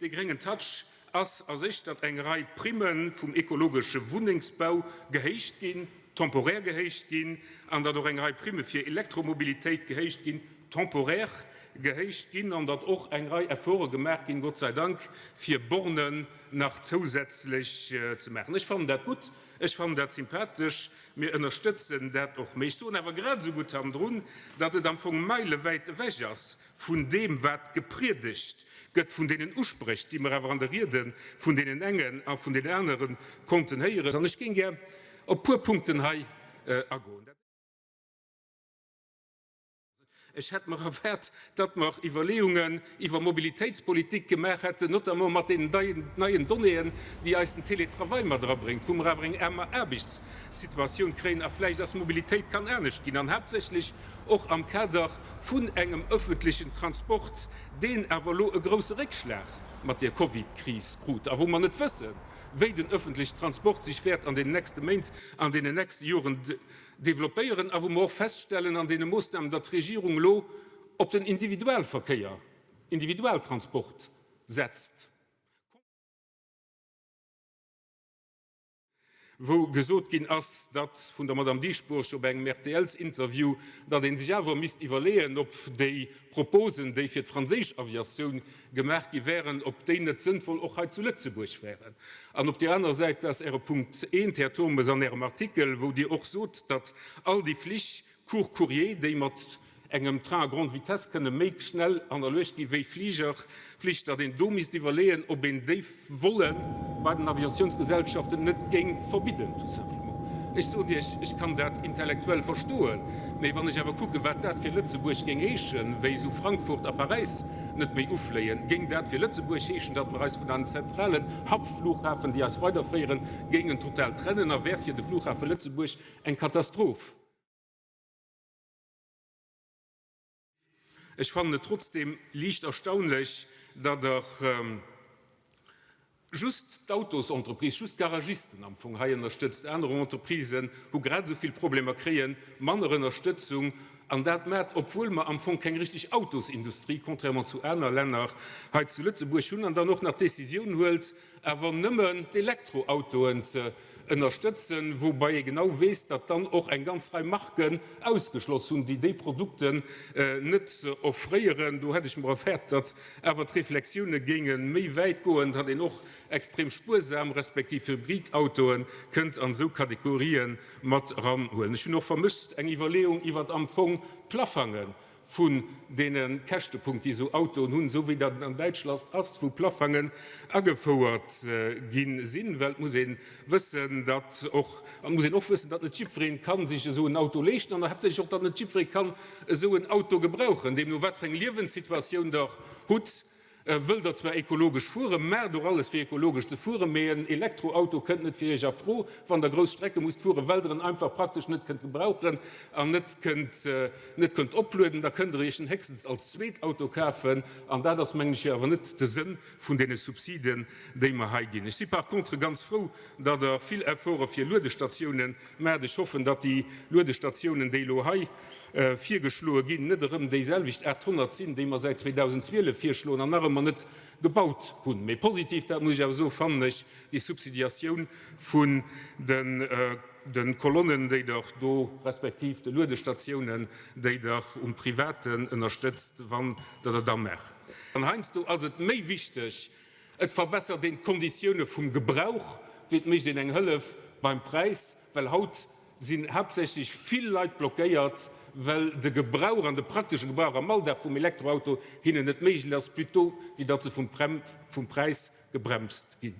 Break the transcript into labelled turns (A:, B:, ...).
A: Dee gréngen Touch ass a sech, datt eng Rei Primme vum ekologesche Wunnengsbau gehéicht ginn, temporär gehéicht ginn, an datt och eng Rei Primme fir Elektromobilitéit gehéicht ginn, temporär gehéicht ginn, an datt och eng Rei Efforte gemaach ginn, Gott sei Dank, fir Bornen nach zousätzlech ze maachen. Ech fannen dat gutt, ech fannen dat sympathesch, mir ënnerstëtzen dat och. Mee ech soen awer grad esou gutt hannendrun, datt et am Fong meilewäit ewech ass vun deem, wat gepriedegt gëtt, vun deenen Uspréch, déi mer awer an de Riede vun deenen engen a vun deenen anere konnten héieren. An ech géing gär op e puer Punkten hei agoen. Ech hätt mer erwaart, datt mer Iwwerleeungen iwwer Mobilitéitspolitik gemaach hätten, notamment mat deenen neien Donnéeën, déi eis den Télétravail mat erabréngt, wou mer awer eng aner Aarbechtssituatioun kréien a vläicht ass Mobilitéit kann anescht ginn an haaptsächlech och am Kader vun engem öffentlichen Transport, deen awer elo e grouse Réckschlag mat der Covidkris krut a wou mer net wëssen, wéi den öffentliche Transport sech wäert an deenen nächste Méint, an deenen nächste Joren développéieren a wou mer och feststellen an deene Moosnamen, datt d'Regierung elo op den Individualverkéier, Individualtransport setzt. Wou gesot ginn ass, datt vun der Madame Dieschbourg op engem RTLs-Interview, datt ee sech awer misst iwwerleeën, ob déi Proposen, déi fir d'franséisch Aviatioun gemaach gi wären, ob déi net sënnvoll och hei zu Lëtzebuerg wären. An op där anerer Säit ass Äre Punkt eent, Här Turmes, an Ärem Artikel, wou Dir och sot, datt all déi Flich court courrier, déi mat engem Train à grande vitesse kënne méi schnell hannerluecht gi wéi Fligerflich, datt een do misst iwwerleeën, ob een déi Volle bei den Aviatiounsgesellschaften net géing verbidden, tout simplement. Ech soen Iech, ech kann dat intellektuell verstoen, mee wann ech awer kucken, wat dat fir Lëtzebuerg géing heeschen, wéi esou Frankfurt a Paräis net méi ufléien, géing dat fir Lëtzebuerg heeschen, datt mer eis vun eisen zentralen Hub-Flughafen, déi eis weiderféieren, géingen total trennen a wär fir de Flughafe Lëtzebuerg eng Katastroph. Ech fannen et trotzdeem liicht erstaunlech, datt Der just d'Autosentreprise, just d'Garagisten am Fong hei ënnerstëtzt. Aner Entreprisen hu grad esou vill Problemer, kréie manner Ënnerstëtzung. An dat mat, obwuel mer am Fong keng richtig Autosindustrie, contrairement zu aner Länner, hei zu Lëtzebuerg hunn. An dann och nach d'Décisioun huelt, awer nëmmen d'Elektroautoen ze ënnerstëtzen, woubai ee genau weess, datt dann och eng ganz Rei Marken ausgeschloss hunn, déi déi Produkten net offréieren. Do hätt ech mer erwaart, datt awer d'Reflexioune géinge méi wäit goen, datt een och extrem spuersam respektiv Hybridautoe kënnt an esou Kategorië mat eranhuelen. Ech hunn och vermësst eng Iwwerleeung iwwert am Fong d'Plafangen vun deene Käschtepunkt, déi esou Autoen hunn, esou wéi dat an Däitschland ass, wou Plaffangen agefouert gi sinn, well et muss ee wëssen, datt och, an et muss een och wëssen, datt net jiddweree ka sech esou en Auto leeschten an haaptsächlech och, datt net jiddweree kann esou en Auto gebrauchen, deemno wat fir eng Liewenssituatioun Der hutt. Wëllt der zwar ekologesch fueren, maacht och alles fir ekologesch ze fueren, mee en Elektroauto kënnt net fir iech a Fro, wann der grouss Strecke musst fueren, well der en einfach praktesch net kënnt gebrauchen an net kënnt net kënnt oplueden. Da kënnt der iech en héchstens als zweet Auto kafen an dat ass, mengen ech, jo awer net de Sënn vun deene Subsiden, déi mer hei ginn. Ech si par contre ganz frou, datt der vill Efforte fir Luedestatiounen maacht. Ech hoffen, datt déi Luedestatiounen, déi elo hei virgeschloe ginn, net erëm déiselwecht 800 sinn, déi mer säit 2012 virschloen an nach ëmmer net gebaut hunn. Méi positiv, dat muss ech awer soen, fannen ech déi Subsidiatioun vun de Kolonnen, déi Der do, respektiv de Luedestatiounen, déi Der um Privaten ënnerstëtzt, wann Der der da maacht. An heiansdo ass et méi wichteg, et verbessert een d'Konditioune vum Gebrauch, wéi et mécht een eng Hëllef beim Präis, well haut sinn haaptsächlech vill Leit blockéiert, well de Gebrauch an de praktesche Gebrauch am Alldag vum Elektroauto hinnen net méiglech ass, plutôt wéi datt se vum Präis gebremst ginn.